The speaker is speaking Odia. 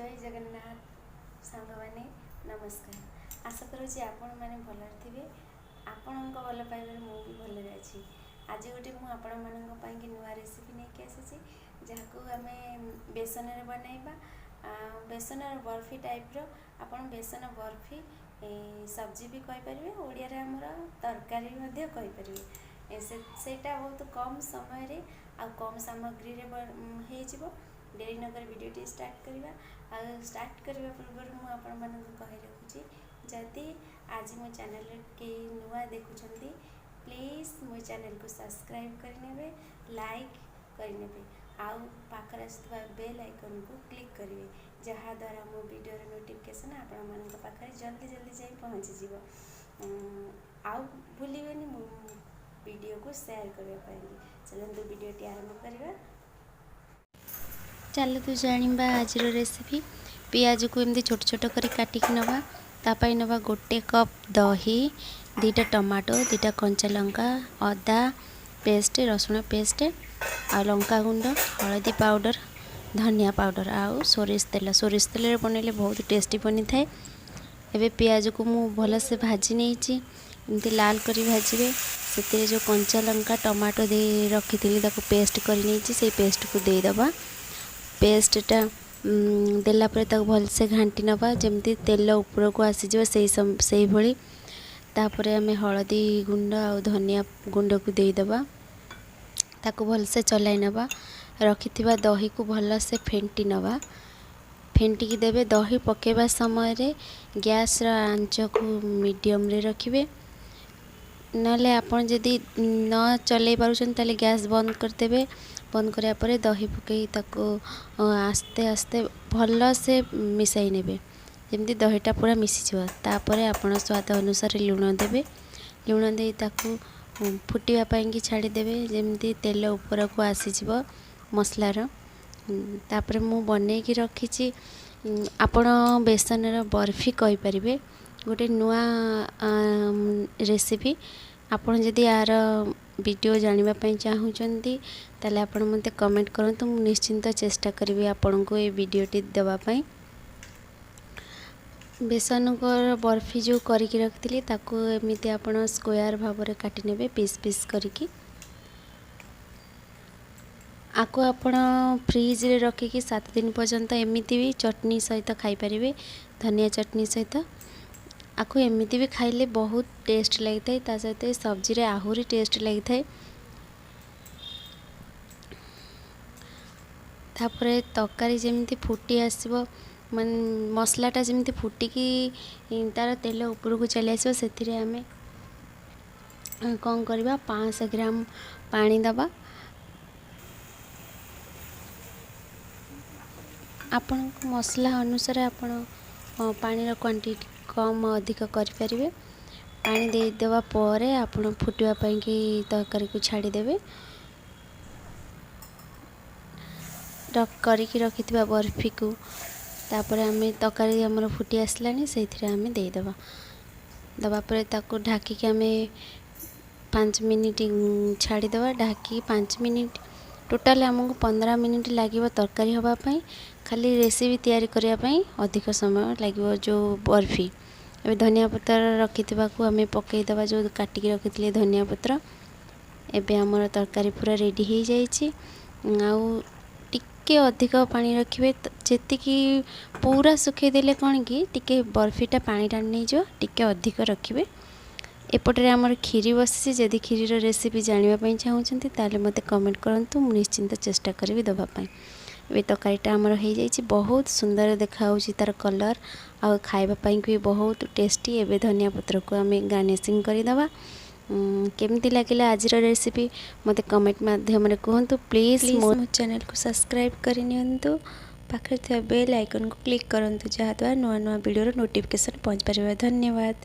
ଜୟ ଜଗନ୍ନାଥ ସାଙ୍ଗମାନେ, ନମସ୍କାର। ଆଶା କରୁଛି ଆପଣମାନେ ଭଲରେ ଥିବେ। ଆପଣଙ୍କ ଭଲ ପାଇବାରେ ମୁଁ ବି ଭଲରେ ଅଛି। ଆଜି ଗୋଟେ ମୁଁ ଆପଣମାନଙ୍କ ପାଇଁକି ନୂଆ ରେସିପି ନେଇକି ଆସିଛି, ଯାହାକୁ ଆମେ ବେସନରେ ବନାଇବା। ବେସନର ବର୍ଫି ଟାଇପ୍ର, ଆପଣ ବେସନ ବର୍ଫି ସବଜି ବି କହିପାରିବେ, ଓଡ଼ିଆରେ ଆମର ତରକାରୀ ମଧ୍ୟ କହିପାରିବେ। ସେଇଟା ବହୁତ କମ୍ ସମୟରେ ଆଉ କମ୍ ସାମଗ୍ରୀରେ ହେଇଯିବ। ଡେରି ନକରି ଭିଡ଼ିଓଟି ଷ୍ଟାର୍ଟ କରିବା। ଆଉ ଷ୍ଟାର୍ଟ କରିବା ପୂର୍ବରୁ ମୁଁ ଆପଣମାନଙ୍କୁ କହି ରଖୁଛି, ଯଦି ଆଜି ମୋ ଚ୍ୟାନେଲରେ କେହି ନୂଆ ଦେଖୁଛନ୍ତି, ପ୍ଲିଜ୍ ମୋ ଚ୍ୟାନେଲକୁ ସବସ୍କ୍ରାଇବ୍ କରିନେବେ, ଲାଇକ୍ କରିନେବେ ଆଉ ପାଖରେ ଆସୁଥିବା ବେଲ୍ ଆଇକନ୍କୁ କ୍ଲିକ୍ କରିବେ, ଯାହାଦ୍ୱାରା ମୋ ଭିଡ଼ିଓର ନୋଟିଫିକେସନ୍ ଆପଣମାନଙ୍କ ପାଖରେ ଜଲ୍ଦି ଜଲ୍ଦି ଯାଇ ପହଞ୍ଚିଯିବ। ଆଉ ଭୁଲିବେନି ମୋ ଭିଡ଼ିଓକୁ ସେୟାର କରିବା ପାଇଁ। ଚାଲନ୍ତୁ, ଭିଡ଼ିଓଟି ଆରମ୍ଭ କରିବା। ଚାଲନ୍ତୁ ଜାଣିବା ଆଜିର ରେସିପି। ପିଆଜକୁ ଏମିତି ଛୋଟ ଛୋଟ କରି କାଟିକି ନେବା। ତା ପାଇଁ ନେବା 1 କପ୍ ଦହି, 2ଟା ଟମାଟୋ, 2ଟା କଞ୍ଚା ଲଙ୍କା, ଅଦା ପେଷ୍ଟ, ରସୁଣ ପେଷ୍ଟ ଆଉ ଲଙ୍କା ଗୁଣ୍ଡ, ହଳଦୀ ପାଉଡ଼ର, ଧନିଆ ପାଉଡ଼ର ଆଉ ସୋରିଷ ତେଲ। ସୋରିଷ ତେଲରେ ବନେଇଲେ ବହୁତ ଟେଷ୍ଟି ବନିଥାଏ। ଏବେ ପିଆଜକୁ ମୁଁ ଭଲସେ ଭାଜି ନେଇଛି। ଏମିତି ଲାଲ କରି ଭାଜିବେ। ସେଥିରେ ଯେଉଁ କଞ୍ଚା ଲଙ୍କା, ଟମାଟୋ ଦେଇ ରଖିଥିଲି, ତାକୁ ପେଷ୍ଟ କରି ନେଇଛି, ସେଇ ପେଷ୍ଟକୁ ଦେଇଦେବା। ପେଷ୍ଟଟା ଦେଲା ପରେ ତାକୁ ଭଲସେ ଘାଣ୍ଟି ନେବା, ଯେମିତି ତେଲ ଉପରକୁ ଆସିଯିବ ସେଇଭଳି। ତାପରେ ଆମେ ହଳଦୀ ଗୁଣ୍ଡ ଆଉ ଧନିଆ ଗୁଣ୍ଡକୁ ଦେଇଦେବା। ତାକୁ ଭଲସେ ଚଲାଇ ନେବା। ରଖିଥିବା ଦହିକୁ ଭଲସେ ଫେଣ୍ଟି ନେବା। ଫେଣ୍ଟିକି ଦେବେ। ଦହି ପକାଇବା ସମୟରେ ଗ୍ୟାସ୍ର ଆଞ୍ଚକୁ ମିଡ଼ିୟମରେ ରଖିବେ। ନହେଲେ ଆପଣ ଯଦି ନ ଚଲେଇ ପାରୁଛନ୍ତି, ତାହେଲେ ଗ୍ୟାସ୍ ବନ୍ଦ କରିଦେବେ। ବନ୍ଦ କରିବା ପରେ ଦହି ପକାଇ ତାକୁ ଆସ୍ତେ ଆସ୍ତେ ଭଲସେ ମିଶାଇ ନେବେ, ଯେମିତି ଦହିଟା ପୁରା ମିଶିଯିବ। ତାପରେ ଆପଣ ସ୍ୱାଦ ଅନୁସାରେ ଲୁଣ ଦେବେ। ଲୁଣ ଦେଇ ତାକୁ ଫୁଟିବା ପାଇଁକି ଛାଡ଼ିଦେବେ, ଯେମିତି ତେଲ ଉପରକୁ ଆସିଯିବ ମସଲାର। ତାପରେ ମୁଁ ବନେଇକି ରଖିଛି, ଆପଣ ବେସନର ବର୍ଫି କହିପାରିବେ, ଗୋଟେ ନୂଆ ରେସିପି। ଆପଣ ଯଦି ୟାର ଭିଡ଼ିଓ ଜାଣିବା ପାଇଁ ଚାହୁଁଛନ୍ତି, ତାହେଲେ ଆପଣ ମୋତେ କମେଣ୍ଟ କରନ୍ତୁ। ମୁଁ ନିଶ୍ଚିନ୍ତ ଚେଷ୍ଟା କରିବି ଆପଣଙ୍କୁ ଏ ଭିଡ଼ିଓଟି ଦେବା ପାଇଁ। ବେସନର ବର୍ଫି ଯେଉଁ କରିକି ରଖିଥିଲି, ତାକୁ ଏମିତି ଆପଣ ସ୍କୋୟାର ଭାବରେ କାଟି ନେବେ, ପିସ୍ ପିସ୍ କରିକି। ଆକୁ ଆପଣ ଫ୍ରିଜରେ ରଖିକି 7 ଦିନ ପର୍ଯ୍ୟନ୍ତ ଏମିତି ବି ଚଟଣି ସହିତ ଖାଇପାରିବେ, ଧନିଆ ଚଟଣି ସହିତ। ଆକୁ ଏମିତି ବି ଖାଇଲେ ବହୁତ ଟେଷ୍ଟ ଲାଗିଥାଏ। ତା ସହିତ ଏ ସବଜିରେ ଆହୁରି ଟେଷ୍ଟ ଲାଗିଥାଏ। ତାପରେ ତରକାରୀ ଯେମିତି ଫୁଟି ଆସିବ, ମାନେ ମସଲାଟା ଯେମିତି ଫୁଟିକି ତା'ର ତେଲ ଉପରକୁ ଚାଲି ଆସିବ, ସେଥିରେ ଆମେ କ'ଣ କରିବା? 500 ଗ୍ରାମ ପାଣି ଦେବା। ଆପଣଙ୍କ ମସଲା ଅନୁସାରେ ଆପଣ ପାଣିର କ୍ୱାଣ୍ଟିଟି କମ୍ ଅଧିକ କରିପାରିବେ। ପାଣି ଦେଇଦେବା ପରେ ଆପଣ ଫୁଟିବା ପାଇଁକି ତରକାରୀକୁ ଛାଡ଼ିଦେବେ। କରିକି ରଖିଥିବା ବର୍ଫିକୁ ତାପରେ ଆମେ, ତରକାରୀ ଆମର ଫୁଟି ଆସିଲାଣି, ସେଇଥିରେ ଆମେ ଦେଇଦେବା। ଦେବା ପରେ ତାକୁ ଢାଙ୍କିକି ଆମେ 5 ମିନିଟ୍ ଛାଡ଼ିଦେବା। ଢାଙ୍କିକି 5 ମିନିଟ୍, ଟୋଟାଲି ଆମକୁ 15 ମିନିଟ୍ ଲାଗିବ ତରକାରୀ ହେବା ପାଇଁ। ଖାଲି ରେସିପି ତିଆରି କରିବା ପାଇଁ ଅଧିକ ସମୟ ଲାଗିବ, ଯେଉଁ ବର୍ଫି। ଏବେ ଧନିଆ ପତ୍ର ରଖିଥିବାକୁ ଆମେ ପକାଇଦେବା, ଯେଉଁ କାଟିକି ରଖିଥିଲେ ଧନିଆ ପତ୍ର। ଏବେ ଆମର ତରକାରୀ ପୁରା ରେଡ଼ି ହେଇଯାଇଛି। ଆଉ ଟିକେ ଅଧିକ ପାଣି ରଖିବେ। ଯେତିକି ପୁରା ଶୁଖେଇ ଦେଲେ କ'ଣ କି ଟିକେ ବର୍ଫିଟା ପାଣି ଟାଣି ନେଇଯିବ। ଟିକେ ଅଧିକ ରଖିବେ। ଏପଟରେ ଆମର କ୍ଷୀରି ବସିଛି। ଯଦି କ୍ଷୀରିର ରେସିପି ଜାଣିବା ପାଇଁ ଚାହୁଁଛନ୍ତି, ତାହେଲେ ମୋତେ କମେଣ୍ଟ କରନ୍ତୁ। ମୁଁ ନିଶ୍ଚିନ୍ତ ଚେଷ୍ଟା କରିବି ଦେବା ପାଇଁ। ଏବେ ତରକାରୀଟା ଆମର ହେଇଯାଇଛି। ବହୁତ ସୁନ୍ଦର ଦେଖାହେଉଛି ତା'ର କଲର୍ ଆଉ ଖାଇବା ପାଇଁ ବି ବହୁତ ଟେଷ୍ଟି। ଏବେ ଧନିଆ ପତ୍ରକୁ ଆମେ ଗାର୍ନିସିଂ କରିଦେବା। କେମିତି ଲାଗିଲା ଆଜିର ରେସିପି, ମୋତେ କମେଣ୍ଟ ମାଧ୍ୟମରେ କୁହନ୍ତୁ ପ୍ଲିଜ୍। ମୋ ଚ୍ୟାନେଲକୁ ସବସ୍କ୍ରାଇବ୍ କରିନିଅନ୍ତୁ। ପାଖରେ ଥିବା ବେଲ୍ ଆଇକନ୍କୁ କ୍ଲିକ୍ କରନ୍ତୁ, ଯାହାଦ୍ୱାରା ନୂଆ ନୂଆ ଭିଡ଼ିଓର ନୋଟିଫିକେସନ୍ ପହଞ୍ଚିପାରିବ। ଧନ୍ୟବାଦ।